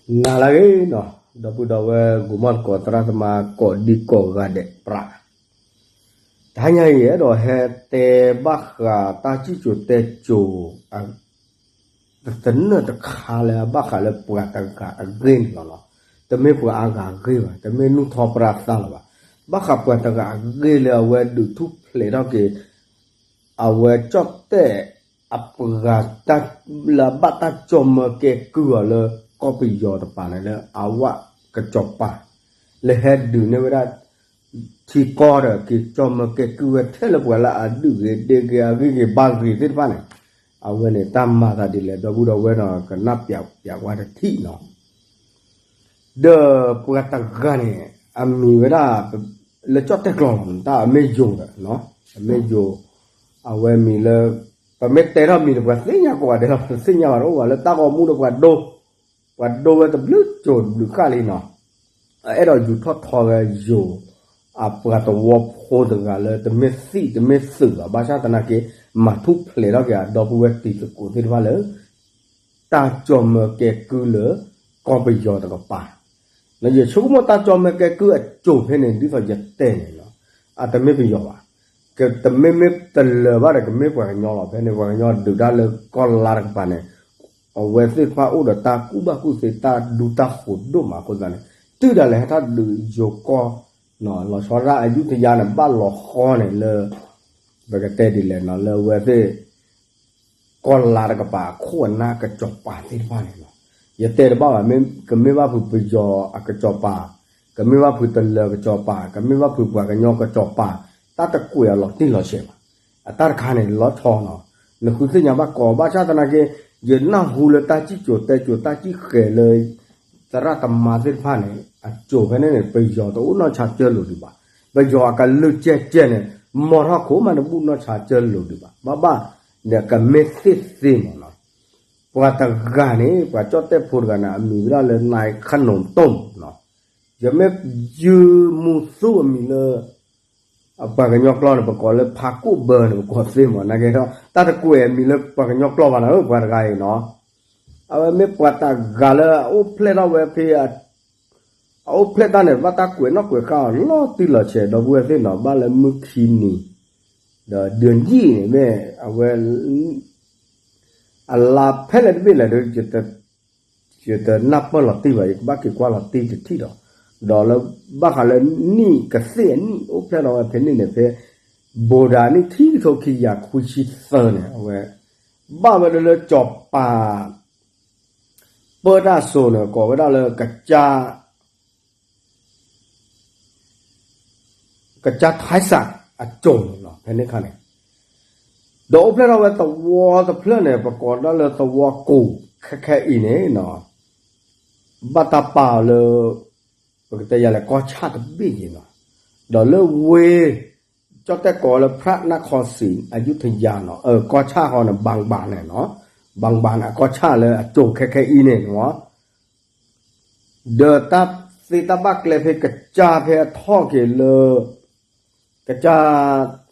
နၤလၢအဂ့ၤနီၤ, ဒီပုၢ်ဒီဝဲၢ် ဂိၤမီၣ်သကိး သရၣ်သမါ ကိးဒံကိးဂၤဒဲးပြး, တဟါညါအံၤ အဲၣ်ဒိးဟဲတဲဘၣ်ဃးတၢ်စံၣ်စိၤတဲစိၤ တနၢၣ်တခါလၢအဘၣ်ဃးလၢပှၤတဂၤအဂ့ၢ်န့ၣ်လီၤနီၤ. တမ့ၢ်ပှၤအါဂၤအဂ့ၢ်ဘၣ်, တမ့ၢ်နူၢ်ထီၣ်ပြၢသးလၢၤဘၣ်. ဘၣ်ဃးပှၤတဂၤအဂ့ၢ်လၢအဝဲဒုးထူၣ်ဖျဲးထီၣ်က့ၤ အဝဲကၠီၣ်တဲၣ်အပှၤ လၢအဘၣ်တၢ်ကၠီၣ်မၢကဲကုၢ်အီၤလၢ ကီၢ်ပယီၤတပၤန့ၣ် လၢအဝဲကစီၤပၤ လၢဟဲဒုးန့ၢ်ဝဲဒၣ် ထံကီၢ်ဒီး က့ၤကၠီၣ်မၢကဲကုၢ်ဝဲထဲလၢပှၤလၢအဒုးဂ့ၤဒဲးဂ့ၤအဂ့ၢ်ဂ့ၤဘါဂ့ၤသ့ၣ်တဖၣ်န့ၣ်, အဝဲန့ၣ်တၢ်မၤသးဒ်လဲၣ် ဒီပုၢ်ဒီဝဲၢ်နီၤ ကနၣ်ပျးပျးဝဲတထံၣ်နီၤ. ဒီးပှၤတဂၤန့ၣ် အမံၤဝဲဒၣ် လၢကၠီၣ်တဲၣ်ကျိာ်လီၤ တၢ်အမ့ၢ်ယိၤဒီး အမ့ၢ်ယိၤ, အဝဲမံၤလၢ ပမ့ၢ်တဲထီၣ်မံၤန့ၣ် ပှၤသ့ၣ်ညါကိးဂၤဒဲးလီၤ, ပှၤသ့ၣ်ညါဘၣ်တအိၣ်ဘၣ် လၢတၢ်ဂီၤမူဒီးပှၤဒိ ပှၤဒိဝဲတဘျုးကိာ်တဘျုးဃၣ်လံနီၤ. အအဲၣ်ဒိးယူၤထီၣ်ထီဝဲယိၤ အပှၤသဝီဖိတဂၤလၢ တမ့ၢ်သံၣ်တမ့ၢ်သုးဘၣ်, ဘၣ်ဆၣ်သနာ်က့ မၤထူၣ်ဖျဲးထီၣ်က့ၤအဒီပုၢ်ဝဲၢ်တံၤသကိးသ့ၣ်တဖၣ်လၢ တၢ်ကၠီၣ်မၢကဲကုၢ်လၢ ကီၢ်ပယီၤတကပၤ, ယဆိကမိၣ်တၢ်ကၠီၣ်မၢကဲကုၢ်အစိၤဖဲန့ၣ် ဒ်သိးယတဲန့ၣ်လီၤ, အတမ့ၢ်ပယီၤဘၣ်, တမ့မ့ၢ်တလၢၤဘၣ်ဒီး ကမ့ၢ်ပှၤကညီလီၤ. ဖဲန့ၣ် ပှၤကညီဒုးတၢ်လၢကီၢ်လါတကပၤန့ၣ် အဝဲသ့ၣ်တဖၣ်အိၣ်ဒီးတၢ်ကူၣ်ဘၣ်ကူၣ်သ့ တၢ်ဒူတၢ်ဃိၤဒိၣ်မးအဃိသတးန့ၣ် တုၤဒၣ်လဲာ်ဟဲထီၣ်ဒုးယိၤကီၢ် လီၤဆီဒၣ်အယူထယါန့ၣ် ဘၣ်လီၤဃီန့ၣ်လၢ ပကတဲဒ်လဲၣ်နီၤ လၢအဝဲသ့ၣ် ကီၢ်လါတကပၤအခိၣ်အနၢ်ကစီၤပၤသ့ၣ်တဖၣ်န့ၣ်လီၤ. ယတဲတဘၣ်ဘၣ် ကမ့ၢ်ဘၣ်ဖုးပယီၤအကစီၤပၤ, ကမ့ၢ်ဘၣ်ဖုးတလၢၤကစီၤပၤ, ကမ့ၢ်ဘၣ်ဖုးပှၤကညီကစီၤပၤ, တၢ်တကွဲးအလီၤတံၢ်လီၤဆဲးဘၣ်. အတၢ်တခါန့ၣ် လီၤဆီနီၤ, နဃုသ့ၣ်ညါဘၣ်ကီး ဘၣ်ဆၣ်သနာ်က့ ယနၢ်ဟူလၢတၢ်စံၣ်စိၤတဲစိၤ တၢ်စံၣ်ဃဲၤလၢ သရၣ်သမါသ့ၣ်တဖၣ်န့ၣ် အစိၤဖဲန့ၣ်န့ၣ် ပယီၤတအိၣ်နီၢ်ဆါကၢလိာ်ဒံးဘၣ်. ပယီၤအကလုၢ်ကဲကဲန့ၣ် မီထီၣ်ခိၣ်မးတဘူၣ်နီၢ်ဆါကၢလိာ်ဒံးဘၣ်. ဘၣ်ဘၣ် ဒီးကမ့ၢ်သ့ၣ်သ့ၣ်မးနီၤ. ပှၤတဂၤန့ၣ် ပှၤကၠီၣ်တဲၣ်ဖိတဂၤန့ၣ် အမံၤဝဲဒၣ်လၢ နၢ်ခနူၣ်တိၢ်နီၤ. ယမ့ၢ်ယုမူသူအမံၤလၢ ပှၤကညီကျိာ်န့ၣ် ပကိးလၢဖးကိၣ်ဘၢန့ၣ် ပကိးသ့မး နာ်က့ဒီး တၢ်တကွဲးအမံၤလၢပှၤကညီကျိာ်ဘၣ်နီၤ ပှၤတဂၤအံၤနီၤ. အဝဲမ့ၢ်ပှၤတဂၤလၢအအိၣ်ဖျဲၣ်ထီၣ်ဝဲဖဲ အအိၣ်ဖျဲၣ်တၢ်န့ၣ် ဘၣ်တၢ်ကွဲးနီၣ်ကွဲးဃါအီၤလီၤတံၢ်လီၤဆဲး ဒီပုၢ်ဝဲၢ်သ့ၣ်နီၤ ဘၣ်လၢမုၢ်ခံနံၤ ဒီးဒၢနံၣ်န့ၣ်မ့ၢ် အဝဲ အလါဖဲလဲၣ်တဘ့ၣ်လဲၣ်ဒီး ယတနၢ်ပၢၢ်လီၤတံၢ်ဘၣ် ယကဘၣ်က့ၤကွၢ်လီၤတံၢ်တထံၣ်ဒီး ဒီးလၢဘၣ်ဃးလၢနံၣ်ကသ့ၣ်အနံၣ်အိၣ်ဖျဲၣ်ထီၣ်ဝဲဖဲန့ၣ်န့ၣ် ဖဲ ဘိးဒၤနံၣ်ခံကထိခံကယၤခွံဆံသၢန့ၣ် အဝဲ ဘၣ်ဝဲဒၣ်လၢစီၤပၤ ပၢတၢ်စိၤန့ၣ် ကိးဝဲဒၣ်လၢ ကစၢ်ထါစးအစိၤန့ၣ်လီၤ ဖဲန့ၣ်ခါန့ၣ် ဒီးအိၣ်ဖျဲၣ်ထီၣ်ဝဲသဝီတဖျၢၣ်န့ၣ် ပကိးဒၣ်လၢသဝီကိးခဲခဲအံၤန့ၣ် ဘၣ်တၢ်ပာ်အီၤလၢ ပကတဲယၤလဲၣ် ကီၢ်ဆၣ်တဘ့ၣ်က့ၤနီၤ ဒီးလၢဝ့ၢ် ကၠီၣ်တဲၣ်ကိးလၢ ဖရၣ်နၢ်ခီစံး အယူထယၤနီၤ ကီၢ်ဆၣ်ဃီန့ၣ် ဘၣ်ဘၣ်န့ၣ်နီၤ ဘၣ်ဘၣ်န့ၣ် အကီၢ်ဆၣ်လၢအစိၤခဲခဲအံၤန့ၣ်နီၤ ဒီးတၢ်သ့တၢ်ဘၣ်ကျဲဖဲကစၢ်ဖဲအထီၣ်က့ၤလၢ ကစၢ်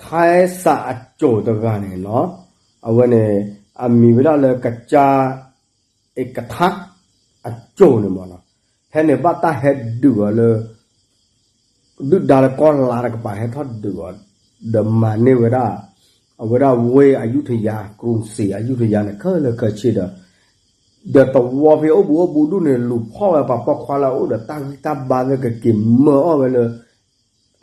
ထါစးအစိၤတဂၤန့ၣ်နီၤ အဝဲန့ၣ် အမံၤဝဲဒၣ်လၢကစၢ် အ့ကထါ အစိၤန့ၣ်မ့ၢ်နီၤ ဖဲန့ၣ်ဘၣ်တၢ်ဟဲဒုးအီၤလၢ ဒုၣ်ဒါလၢကီၢ်လါတကပၤဟဲထီၣ်ဒုးအီၤ ဒီးမၤန့ၢ်ဝဲဒၣ် အဝဲဒၣ်ဝ့ၢ်အယူထယၤ ကရူၢ်စံးအယူထယၤန့ၣ် ခဲလၢာ်ခဲဆ့ဒီး ဒီးသဝီဖဲအိၣ်ဘူးအိၣ်ဘူးဒူၣ်န့ၣ် လူၤဖီၣ်ဝဲပှၤပိာ်ခွါလၢအအိၣ်ဒီးတၢ်ဂံၢ်တၢ်ဘါသ့ၣ် ကက့ၤမၢအီၣ်ဝဲလၢ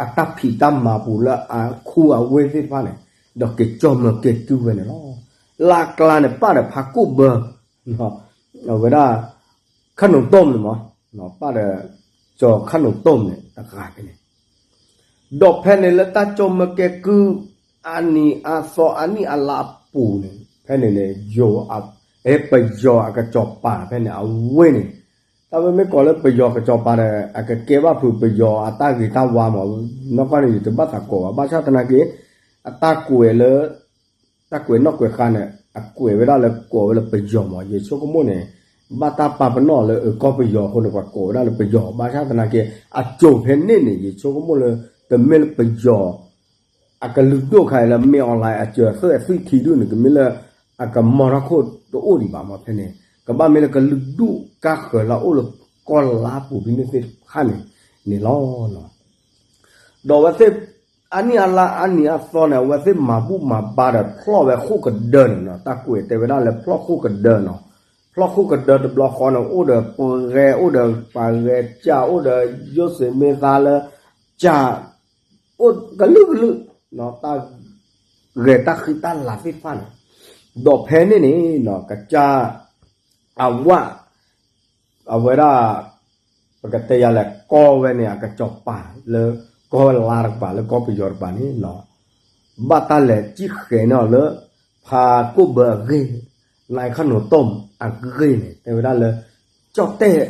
အတၢ်ဖံးတၢ်မၤပူၤလၢအခူအဝ့ၢ်သ့ၣ်တဖၣ်န့ၣ် ဒီးက့ၤကၠီၣ်မၢကဲကုၢ်ဝဲန့ၣ်လီၤ. လၢအကျါန့ၣ် ပၣ်ဒီးဖးကိၣ်ဘၢ အဝဲဒၣ် ခၣ်နူာ်တိၢ်န့ၣ်မး ပၣ်ဒီး စီၤခၣ်နူာ်တိၢ်န့ၣ်တဂၤဖဲန့ၣ် ဒီးဖဲန့ၣ်လၢတၢ်ကၠီၣ်မၢကဲကုၢ် အနံၤအသီအနံၣ်အလါအပူၤန့ၣ် ဖဲန့ၣ်န့ၣ် ယိၤ ပယီၤအကစီၤပၤဖဲန့ၣ် အဝ့ၢ်န့ၣ် တၢ်ဝဲမ့ၢ်ကိးလၢပယီၤကစီၤပၤဒီး အကကဲဘၣ်ဖုးပယီၤအတၢ်ဂ့ၤတၢ်ဝါမး နီၢ်ကီၢ်န့ၣ် ယတဘၣ်သးကိးဘၣ် ဘၣ်ဆၣ်သနာ်က့ အတၢ်ကွဲးလၢ တၢ်ကွဲးနီၣ်ကွဲးဃါန့ၣ် အကွဲးဝဲဒၣ်လၢကိးဝဲလၢပယီၤမး ယဆိကမိၣ်န့ၣ် ဘၣ်တၢ်ပာ်ပနီၣ်လၢအကီၢ်ပယီၤအဃိန့ၣ် ပှၤကိးဝဲဒၣ်လၢပယီၤ ဘၣ်ဆၣ်သနာ်က့ အစိၤဖဲန့ၣ်န့ၣ် ယဆိကမိၣ်လၢ တမ့ၢ်လၢပယီၤ အကလုာ်ဒိၣ်ခါအံၤလၢ မ့ၢ်အီၣ်လဲၣ် အစၢၤအသွဲၣ်အသွံၣ်ထံဒုၣ်န့ၣ် ကမ့ၢ်လၢ အကမီထီၣ်ခိၣ်တအိၣ်ဒံးဘၣ်မးဖဲန့ၣ် ကဘၣ်မ့ၢ်လၢကလုာ်ဒိၣ်ကါဃၢၤလၢအအိၣ်လၢ ကီၢ်လါပူၤဖဲန့ၣ်သ့ၣ်တဖၣ်န့ၣ်န့ၣ်လီၤ. ဒီးအဝဲသ့ၣ် အါနံၣ်အါလါအါနံၤအါသီန့ၣ် အဝဲသ့ၣ်မၤဘူၣ်မၤဘါဒီးဖျီၣ်ဝဲဃိၣ်ကဒၢန့ၣ်နီၤ, တၢ်ကွဲးတဲဝဲဒၣ်လၢဖျီၣ်ဃိၣ်ကဒၢနီၤ, ဖျီၣ်ဃိၣ်ကဒၢတဘျီဃီန့ၣ် အိၣ်ဒီးပှၤဂဲၤ အိၣ်ဒီးပှၤဂဲၤကၢ် အိၣ်ဒီးယိၣ်စ့မ့ၢ်သါလၢ ကၢ် အိၣ်ကလုာ်ကလုာ် တၢ်ဂဲၤတၢ်ဃံတၢ်လၤသ့ၣ်တဖၣ်န့ၣ်, ဒီးဖဲန့ၣ်န့ၣ်နီၤ ကစၢ် အဝၣ် အဝဲဒၣ် ပကတဲယၤလဲၣ် ကီၢ်ဝဲန့ၣ် အကစီၤပၤလၢ ကီၢ်လါတကပၤလၢကီၢ်ပယီၤတကပၤန့ၣ်နီၤ, ဘၣ်တၢ်လဲၤစံၣ်ဃဲၤန့ၢ်အီၤလၢ ဖးကိၣ်ဘၢအဂ့ၢ်, နခီၣ်နိၣ်တိၣ်အဂ့ၢ်န့ၣ် တဲဝဲဒၣ်လၢ ကၠီၣ်တဲၣ်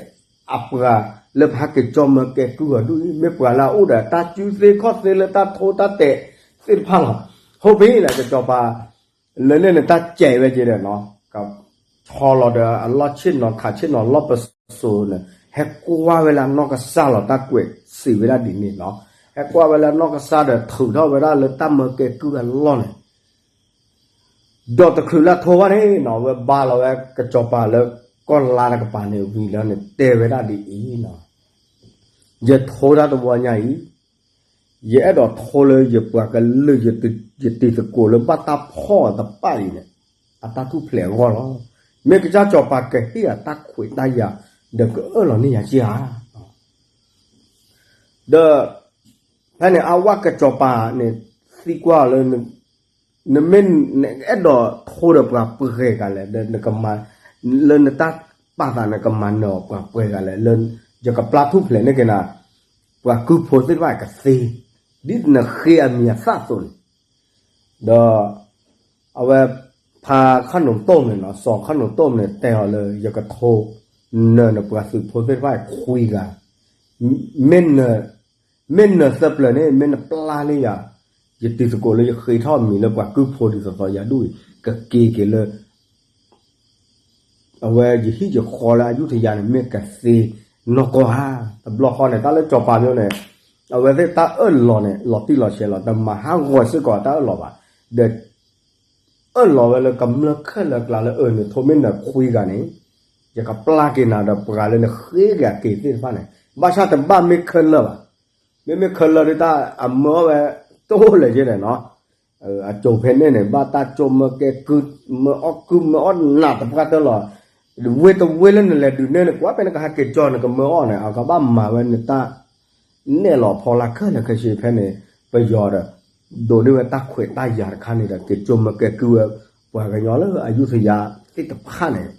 အပှၤလၢဖးက့ၤကၠီမၢကဲကုၢ်အီၤဒ်အံၤ မ့ၢ်ပှၤလၢအအိၣ်ဒီးတၢ်စုသ့ခီၣ်သ့လၢတၢ်ထိတၢ်တဲာ်သ့ၣ်တဖၣ်လီၤ. ဟိဖဲန့ၣ် ကစီၤပၤ လၢန့ၣ်န့ၣ် တၢ်စဲးဝဲက့ၤဒီးနီၤ ဆီလီၤဒီးအလီၢ်ဆ့ၣ်နီၤခးဆ့ၣ်နီၤလီၢ်ပစိာ်န့ၣ် ဟဲကွၢ်ဝဲလၢအနီၢ်ကစၢ်လီၤ တၢ်ကွဲးစံးဝဲဒၣ်ဒ်န့ၣ်နီၤ, ဟဲကွၢ်ဝဲလၢအနီၢ်ကစၢ်ဒီးထုးထီၣ်ဝဲဒၣ်လၢတၢ်မၢကဲကုၢ်အလီၢ်န့ၣ် ဒီးတချုးလၢအထိဘၣ်န့ၣ်နီၤ အဝဲဘါလီၤဝဲကစီၤပၤလၢကီၢ်လါတကပၤန့ၣ်ဝံၤလီၤန့ၣ် တဲဝဲဒၣ်ဒ်အံၤနီၤ, ယထိတၢ်တဝီညါအံၤ ယအဲၣ်ဒိးထိလၢယပှၤကလုာ် ယတံၤသကိးလၢဘၣ်တၢ်ဖီၣ်အီၤတဖၣ်အံၤန့ၣ် အတၢ်ထူၣ်ဖျဲးအဂီၢ်လီၤ. မ့ၢ်ကစၢ်စီၤပၤကဟ့ၣ်အတၢ်ခွဲးတၢ်ယာ် ဒီးကအၢၣ်လီၤန့ၢ်ယၤက့ဧါ. ဒီး ဖဲန့ၣ်အဝၣ်ကစီၤပၤန့ၣ် သံကွၢ်အီၤလၢ နမ့ၢ် နအဲၣ်ဒိးထိဒီးပှၤပှဲၤဂၤလဲၣ်, လၢနတၢ်ပာ်သးနကမၤနၢၤအီၤပှၤပှဲၤဂၤလဲၣ်, လၢယကပျၢ်ထူၣ်ဖျဲးန့ၢ်က့ၤနၤ ပှၤကုၢ်ဖိသ့ၣ်တဖၣ်ကသ့, ဒ်နဃ့အမံၤအသၣ်အသိးန့ၣ် ဒီး အဝဲ ဖးခီၣ်နိၣ်တိၣ်န့ၣ်နီၤ စီၤခီၣ်နိၣ်တိၣ်န့ၣ် တဲအီၤလၢ ယကထိ နၢၤနပှၤသုးဖိသ့ၣ်တဖၣ်ခွံဂၤ, မ့ၢ်နၢၤသၢပျၢၤန့ၣ် မ့ၢ်နပျၢ်န့ၢ်ယၤ ယတံၤသကိးလၢယဃ့ထီၣ်မံၤလၢပှၤကုၢ်ဖိဒ်သိးသိးယၤဒ်အံၤ ကက့ၤက့ၤလၢ အဝဲယဟံၣ်ယဃီလၢအယူထယၤန့ၣ် မ့ၢ်ကသ့နီၢ်ကီၢ်ဧါ. တဘျီဃီန့ၣ် တၢ်လၢစီၤပၤမ့ၢ်န့ၣ် အဝဲသ့ၣ်တၢ်အၢၣ်လီၤန့ၣ် လီၤတံၢ်လီၤဆဲးလီၤ တမၤဟးဂီၤစ့ၢ်ကီးတၢ်အၢၣ်လီၤဘၣ်, ဒီး အၢၣ်လီၤဝဲလၢကမျၢၢ်ခဲလၢာ်အကျါလၢ အၢ နထိမ့ၢ်နၢၤခွံဂၤန့ၣ် ယကပျၢ်က့ၤနၤဒီးပှၤလၢနဃ့က့ၤအက့ၤသ့ၣ်တဖၣ်န့ၣ် ဘၣ်ဆၣ်တဘၣ်မ့ၢ်ခဲလၢာ်ဘၣ်. မ့မ့ၢ်ခဲလၢာ်ဒ်တၢ်အမၢအီၣ်ဝဲ တအိၣ်လၢၤယဲၢ်န့ၣ်နီၤ. အစိၤဖဲန့ၣ်န့ၣ် ဘၣ်တၢ်ကၠိမၢကဲကုၢ် မၢအီၣ်ကုၢ်မၢအီၣ်နးတပှၢ်တၢၢ်လီၤ. ဝ့ၢ်တဝ့ၢ်လၢနလဲၤဒုးနဲၣ်န့ၣ် ကွၢ်ဖဲနကဟဲက့ၤကၠီန့ၣ် ကမၢအီၣ်န့ၣ် အကဘၣ်မၤဝဲနတၢ် နဲၣ်လီၤဖီလာ်ခဲလၢာ်ခဲဆ့ဖဲန့ၣ် ပယီၤဒီး ဒိးန့ၢ်ဝဲတၢ်ခွဲးတၢ်ယာ်တခါန့ၣ်ဒီး က့ၤကၠိမၢကဲကုၢ်ဝဲ ပှၤကညီလၢအယူထယၤသ့ၣ်တဖၣ်န့ၣ်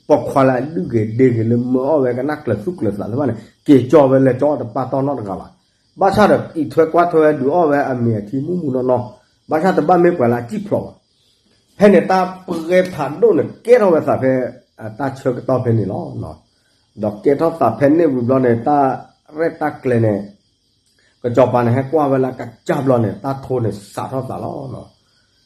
ပိာ်ခွါလၢအဒုးဂ့ၤဒ့ဂ့ၤလၢမၢအီၣ်ဝဲကနၣ်ကျၢၤသူၣ်ကျၢၤသးသ့ၣ်တဖၣ်န့ၣ် က့ၤကၠီဝဲလၢကၠီအီၣ်တပာ်တီၢ်နီတဂၤဘၣ်. ဘၣ်ဆၣ်ဒီးအံးထွဲကွၢ်ထွဲဝဲဒုးအီၣ်ဝဲအမ့ၤအထံမုၢ်မုၢ်နီၢ်နီၢ်, ဘၣ်ဆၣ်တဘၣ်မ့ၢ်ပှၤလၢအစံၣ်ဖျိးဘၣ်. ဖဲန့ၣ်တၢ်ပှဲၤဖးဒိၣ်န့ၣ် ကဲထီၣ်ဝဲသးဖဲ တၢ်ဆၢကတီၢ်ဖဲန့ၣ်လီၤ. ဒီးကဲထီၣ်သးဖဲန့ၣ်ဝံၤဘျီန့ၣ် တၢ်ရဲၣ်တၢ်ကျဲၤန့ၣ် ကစီၤပၤန့ၣ် ဟဲကွၢ်ဝဲလၢကစၢ်ဘျီန့ၣ် တၢ်ထိန့ၣ်စးထီၣ်သးလီၤ.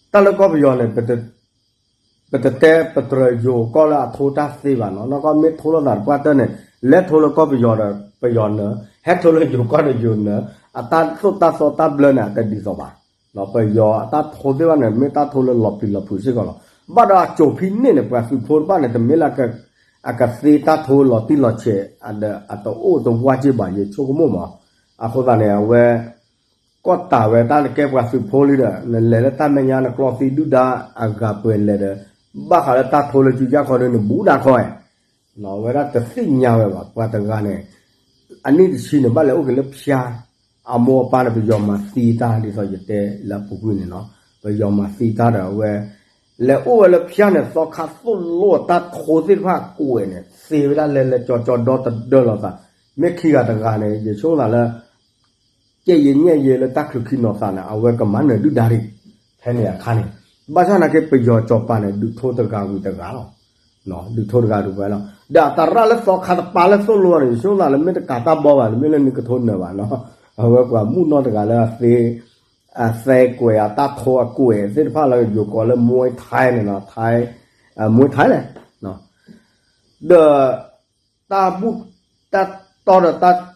တၢ်လၢကီၢ်ပယီၤန့ၣ် ပတတဲပတြၢၤယိၤကီၢ်လၢအထိတၢ်သ့ဘၣ်နီၤ, နီၢ်ကီၢ်မ့ၢ်ထိလိာ်သးတပှၢ်တၢၢ်န့ၣ် လဲၤထိလၢကီၢ်ပယီၤဒီးပယီၤနၢၤ, ဟဲထိလၢယိၤကီၢ်ဒီးယိၤနၢၤ, အတၢ်သိၣ်တၢ်သီတၢ်ဘျၢန့ၣ် အတဒ်သိးဘၣ်. ပယီၤအတၢ်ထိသ့ၣ်တဖၣ်န့ၣ် မ့ၢ်တၢ်ထိလၢလီၤပျံၤလီၤဖုးစ့ၢ်ကီးလီၤ. ဘၣ်ဒီးအစိၤဖဲန့ၣ်န့ၣ် ပှၤသုးဖိတဖၣ်န့ၣ် တမ့ၢ်လၢ အကသ့တၢ်ထိလီၤတံၢ်လီၤဆဲး ဒီးအတအိၣ်တဝါက့ဘၣ် ယဆိကမိၣ်မး. အဃိသတးန့ၣ် အဝဲ ကီၢ်တၢ်ဝဲတၢ်နကဲပှၤသုးဖိလံဒီး နလဲၤလၢတၢ်မဲာ်ညါနကျီသံဒုၣ်ဒါအဂၤပှဲၤလဲၣ်ဒီး ဘၣ်ဃးလၢတၢ်ထိလၢစုကၢ်ခီဒီးနဘူးဒၣ်ခီဧါ. ဝဲဒၣ်တသ့ၣ်ညါဝဲဘၣ် ပှၤတဂၤန့ၣ် အနံၣ်တဆံန့ၣ် ဘၣ်လဲၤအိၣ်က့ၤလၢဖၠါ အမိၢ်အပၢ်န့ၣ် ပယီၤမၤသံတၢ်ဒ်သိးယတဲလၢအပူၤကွံာ်န့ၣ်နီၤ, ပယီၤမၤသံတၢ်ဒီးအဝဲ လဲၤအိၣ်ဝဲလၢဖၠါန့ၣ် သီခါသိၣ်လိအတၢ်ထိသ့ၣ်တဖၣ်ကွဲးန့ၣ် သ့ဝဲဒၣ်လဲၤလဲၤကၠီကၠီဒီတဒၢလီၤသး, မ့ၢ်ခံဂၤတဂၤန့ၣ် ယဆိကမိၣ်သးလၢ ကဲယံာ်ညံာ်ယံာ်လၢတၢ်ချုးခံနီၤသးန့ၣ် အဝဲကမၤနၢၤဒုၣ်ဒါဒံး, ဖဲန့ၣ်အခါန့ၣ်, ဘၣ်ဆၣ်နာ်က့ပယီၤစီၤပၤန့ၣ် ဒုးထိတဂၤဝံၤတဂၤလီၤ, ဒုးထိတဂၤဒုးဝဲလီၤ, ဒီးအတၢ်ရၣ်လၢသီခါတပၤလၢသိၣ်လိန့ၣ် ယဆိကမိၣ်သးလၢမ့ၢ်တကးတၢ်ဘီဘၣ်န့ၣ် မ့ၢ်လၢနကထိနၢၤဘၣ်နီၤ, အဝဲပှၤမုၣ်နီၢ်တဂၤလၢအသ့ အသဲကွဲးအတၢ်ထိအကွဲးသ့ၣ်တဖၣ်လၢ ယိၤကိးလၢ Muay Thai န့ၣ်နီၤ, Thai, Muay Thai လဲၣ်, ဒီး တၢ်ဘူၣ်တၢ်တီဒီးတၢ်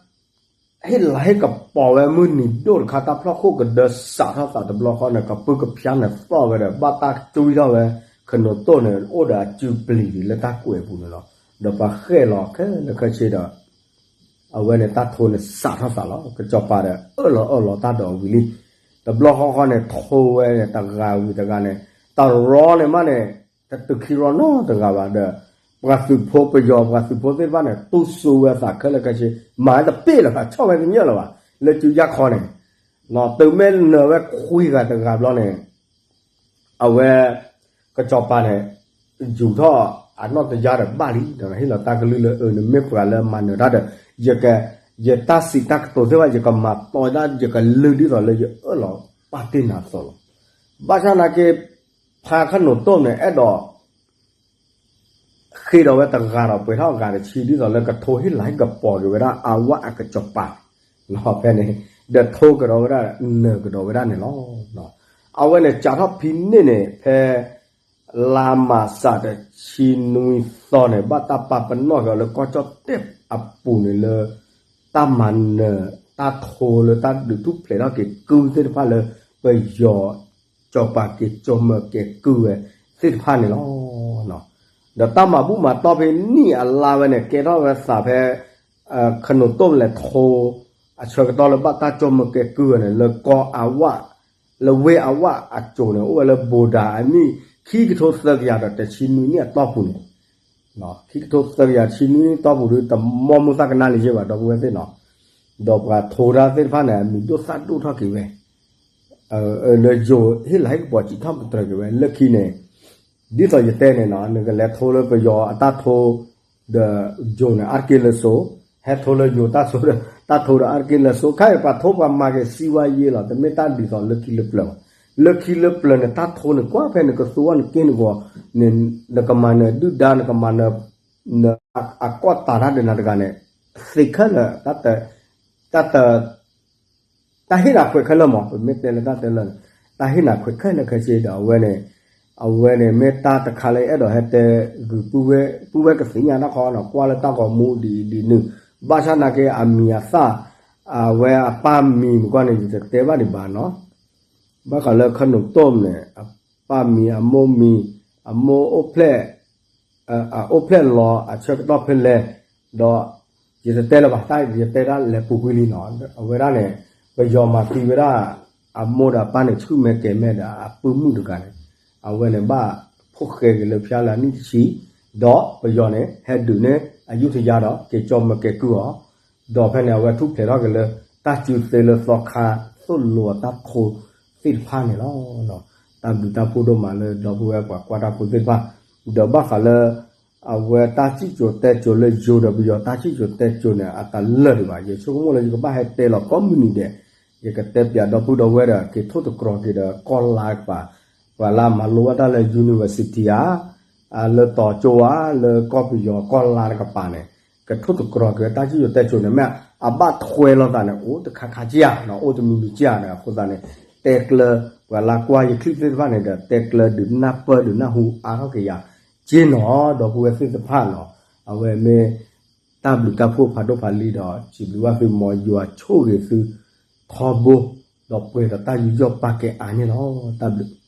ဟ့ၣ်လၤဟ့ၣ်ကပီၤဝဲမုၢ်နံၤဒိၣ်တခါ တၢ်ဖျီၣ်ခိၣ်ကဒၢစးထီၣ်သးတဘျီဃီန့ၣ် ကပုၢ်ကဖၠါန့ၣ်သီၣ်ဝဲဒီး ဘၣ်တၢ်ကွံထီၣ်ဝဲ ခနိးတိၢ်န့ၣ် အိၣ်ဒီးအစုပျံၤလၢတၢ်ကွဲးအပူၤန့ၣ်လီၤ. ဒီးပှၤဃဲၣ်လီၤခဲလၢာ်ခဲဆ့ဒီး အဝဲန့ၣ်တၢ်ထိန့ၣ်စးထီၣ်သးလီၤ. ကစီၤပၤဒီးအၢၣ်လီၤအၢၣ်လီၤတၢ်ဒီးဝံၤလံ. တဘျီဃီဃီန့ၣ် ထိဝဲန့ၣ်တဂၤဝံၤတဂၤန့ၣ် တရီန့ၣ်မးန့ၣ် တတုၤခံရီနီတဂၤဘၣ်ဒီး ပှၤသုးဖိပယီၤပှၤသုးဖိသ့ၣ်တဖၣ်န့ၣ် တူၢ်စိဝဲအသးခဲလၢာ်ခဲဆ့ မၤဝဲတပ့ၢ်လၢၤဘၣ် ဆီၣ်ဝဲတညီလၢၤဘၣ် လၢကၠူယါခီန့ၣ် တုၤမ့ၢ်နၢၤဝဲခွံဂၤတဂၤဘျီန့ၣ် အဝဲ ကစီၤပၤန့ၣ် ယူာ်ထီၣ်အနီၢ်တယါဒီးဘၣ်လံ ဒီးဟ့ၣ်လီၤတၢ်ကလုၢ်လၢ အၢ နမ့ၢ်ပှၤလၢမၤနၢၤတၢ်ဒီး ယတၢ်စံးတၢ်ကတိၤသ့ၣ်တဖၣ် ယကမၤတီဒၣ်ယကလုၢ်ဒ်သိးလၢယအၢၣ်လီၤပာ်တ့ၢ်နၤအသိးလီၤ. ဘၣ်ဆၣ်နာ်က့ ဖါခနိၣ်တိၢ်န့ၣ် အဲၣ်ဒိး ဃ့ဒီးဝဲတဂၤဒီးပှဲၤထီၣ်အဂၤတဆံ ဒ်သိးလၢကထိဟ့ၣ်လၤဟ့ၣ်ကပီၤက့ၤဝဲဒၣ်အဝၣ်အကစီၤပၤ ဖဲန့ၣ် ဒီးထိကဒီးဝဲဒၣ်နၢၤကဒီးဝဲဒၣ်န့ၣ်လီၤ. အဝဲန့ၣ်စးထီၣ်ဖဲန့ၣ်န့ၣ် ဖဲ လါမးစးတဆံနွံသီန့ၣ် ဘၣ်တၢ်ပာ်ပနီၣ်က့ၤအီၤလၢကီၢ်ကၠီၣ်တဲၣ်အပူၤန့ၣ်လၢ တၢ်မၤနၢၤတၢ်ထိလၢတၢ်ဒုးထူၣ်ဖျဲးထီၣ်က့ၤကုၢ်သ့ၣ်တဖၣ်လၢ ပယီၤ စီၤပၤက့ၤကၠီမၢကဲကုၢ်ဝဲသ့ၣ်တဖၣ်န့ၣ်လီၤ. ဒီးတၢ်မၤဘူၣ်မၤတီၢ်ဖဲနံၣ်အလါဝဲန့ၣ် ကဲထီၣ်ဝဲသးဖဲ ခနိၣ်တိၢ်လဲၤထိ အဆၢကတီၢ်လၢဘၣ်တၢ်ကၠီမၢကဲကုၢ်ဝဲန့ၣ် လၢကီၢ်အဝၣ် လၢဝ့ၢ်အဝၣ်အစိၤန့ၣ် အိၣ်ဝဲလၢဘိၤဒါအနံၣ် ခံကထိသၢကယၤဒီးတဆံနွံနံၣ်အတီၢ်ပူၤန့ၣ် ခံကထိသၢကယၤတဆံနွံနံၣ်အတီၢ်ပူၤဒီး တမီမုၢ်သၣ်ကနါလံယ့ၢ်ဘၣ် ဒီပုၢ်ဝဲၢ်သ့ၣ်နီၤ, ဒီးပှၤထိတၢ်သ့ၣ်တဖၣ်န့ၣ် အမံၤဒိၣ်သၣ်ဒိၣ်ထီၣ်က့ၤဝဲ လၢယိၤဟ့ၣ်လၤဟ့ၣ်ကပီၤစံးထီၣ်ပတြၢၤက့ၤဝဲ လၢခံန့ၣ် ဒ်သိးယတဲန့ၣ်နီၤ နကလဲၤထိလၢပယီၤအတၢ်ထိ ဒီးယိၤန့ၣ် အါတက့ၢ်လၢစိ ဟဲထိလၢယိၤတၢ်စိဒီး တၢ်ထိဒီးအါတက့ၢ်လၢစိ ခဲအံၤပှၤထိပှၤမၤက့ၤစံးဝါယ့လီၤ တမ့ၢ်တၢ်ဒ်သိးလၢခံလၢပျၢၤဘၣ်, လၢခံလၢပျၢၤန့ၣ် တၢ်ထိန့ၣ် ကွၢ်ဖဲနကသူအီၤနက့ၢ်နဂီၤန့ၣ် နကမၤနၢၤဒုၣ်ဒါ နကမၤနၢၤ အကီၢ်တၤတၢ်ဒီးနၤတဂၤန့ၣ် သ့ခဲလၢာ် တၢ် တၢ်ဟ့ၣ်နၤခွဲးခဲလၢာ်မး ပမ့ၢ်တဲလၢတၢ်တဲလၢာ်န့ၣ် တၢ်ဟ့ၣ်နၤခွဲးခဲလၢာ်ခဲဆ့ဒီး အဝဲန့ၣ် အဝဲန့ၣ်မ့ၢ်တၢ်တခါလၢအဲၣ်ဒိးဟဲတဲဂုာ်ပုၢ်ဝဲၢ်ကသ့ၣ်ညါတၢ်ခီနီၤ ကွၢ်လၢတၢ်ဂီၤမူဒ်အံၤဒ်နုၤ ဘၣ်ဆၣ်နာ်က့အမံၤအသၣ် အဝဲအပၢ်မံၤမကွၢ်န့ၣ် ယတတဲဘၣ်ဒံးဘၣ်နီၤ ဘၣ်ဃးလၢခနိၣ်တိၢ်န့ၣ် အပၢ်မံၤ အမိၢ်မံၤ အမိၢ်အိၣ်ဖျဲၣ် အအိၣ်ဖျဲၣ်လီၤအဆၢကတီၢ်ဖဲလဲၣ် ဒီး ယတတဲလၢၤဘၣ် တၢ်ယတဲဒၣ်လဲၤပူၤကွံာ်လံနီၤ အဝဲဒၣ်န့ၣ် ပယီၤမၤသံဝဲဒၣ် အမိၢ်ဒီးအပၢ်န့ၣ် ဆူၣ်မဲာ်ကဲၤမဲာ်ဒီး အပုၢ်မုၣ်တဂၤန့ၣ် အဝဲန့ၣ်ဘၣ်ဖိၣ်ဃဲက့ၤလၢဖၠါလၢအနံၣ်တဆံ ဒီးပယီၤန့ၣ် ဟဲဒုးန့ၢ်အယူထယါဒီး က့ၤကၠီမၢကဲကုၢ်အီၤ ဒီးဖဲန့ၣ် အဝဲထူၣ်ဖျဲးထီၣ်က့ၤလၢ တၢ်စုသ့လၢသီခါသိၣ်လိအတၢ်ထိသ့ၣ်တဖၣ်န့ၣ်လီၤ. တၢ်ဘျုးတၢ်ဖှိၣ်ဒိၣ်မးလၢဒီပုၢ်ဝဲၢ်ပှၤကွၢ်တၢ်ဖိသ့ၣ်တဖၣ် ဒီးဘၣ်ဃးလၢ အဝဲတၢ်စံၣ်စိၤတဲစိၤလၢယိၤဒီးပယီၤတၢ်စံၣ်စိၤတဲစိၤန့ၣ် အတၢ်လၢာ်ဒံးဘၣ် ယဆိကမိၣ်လၢယကဘၣ်ဟဲတဲလီၤကိးမုၢ်နံၤဒဲး ယကတဲပၠးဒီပုၢ်ဒီဝဲၢ်ဒီး က့ၤထိၣ်သတြီၤက့ၤဒီးကီၢ်လါကပၤ ပှၤလၢအမၤလိဘၣ်တၢ်လၢ university ဧါ လၢတီၤကၠိဧါ လၢကီၢ်ပယီၤကီၢ်လါတကပၤန့ၣ် ကထိၣ်သတြီၤက့ၤတၢ်စံၣ်စိၤတဲစိၤန့ၣ် မ့ၢ်အဘၣ်ထွဲလိာ်သးန့ၣ် အိၣ်တခါခါက့ဧါ အိၣ်တမံၤမံၤက့ဧါန့ၣ် အဃိသတးန့ၣ် တဲကျၢၤ ပှၤလၢကွၢ်ယချံၣ်သ့ၣ်တဖၣ်န့ၣ်ဒီး တဲကျၢၤဒုးနၢ်ပၢၢ်ဒုးနၢ်ဟူအါထီၣ်က့ၤယၤ က့နီၤ ဒီပုၢ်ဝဲၢ်သ့ၣ်တဖၣ်နီၤ အဝဲမ့ၢ် တၢ်ဘျုးတၢ်ဖှိၣ်ဖးဒိၣ်ဖးလံဒီး စံးဘျုးဘၣ်သုမ်ယွၤဆိၣ်ဂ့ၤသု ထီဘိ ဒီးပှဲၤဒီးတၢ်ယူးယီၣ်ပာ်ကဲအါန့ၣ်လီၤ. တၢ်ဘျုး